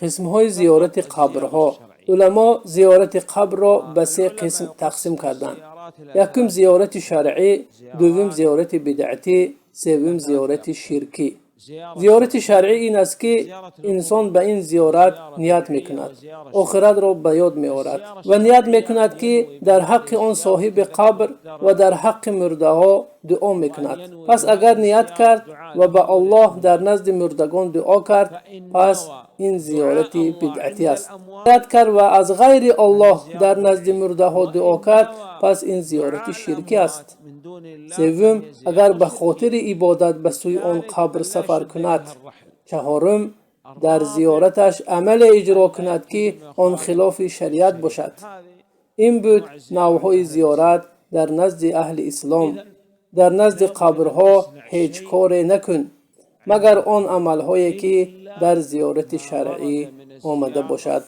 Қисмҳои зиёрати қабрҳо. Уламо зиёрати қабрро ба се қисм тақсим карданд: якум, зиёрати шаръӣ, дуввум, зиёрати бидъатӣ, севум, зиёрати ширкӣ. Зиёрати шаръӣ ин аст, ки инсон ба ин зиёрат ният мекунад, охиратро ба ёд меорад ва ният мекунад, ки дар ҳаққи он соҳиби қабр ва дар ҳаққи мурдаҳо дуо мекунад. Пас агар ният кард ва ба Аллоҳ дар назди мурдагон дуо кард, пас ин зиёрати бидъатӣ аст. Ният кард ва аз ғайри Аллоҳ дар назди мурдаҳо дуо кард, пас ин зиёрати ширкӣ аст. Севум, агар ба хотири ибодат ба сӯи он қабр сафар кунад. Чаҳорум, дар зиёраташ амале иҷро кунад, ки он хилофи шариат бошад. Ин буд навъҳои зиёрат дар назди аҳли ислом. Дар назди қабрҳо ҳеҷ коре накун, магар он амалҳое, ки дар зиёрати шаръӣ омада бошад.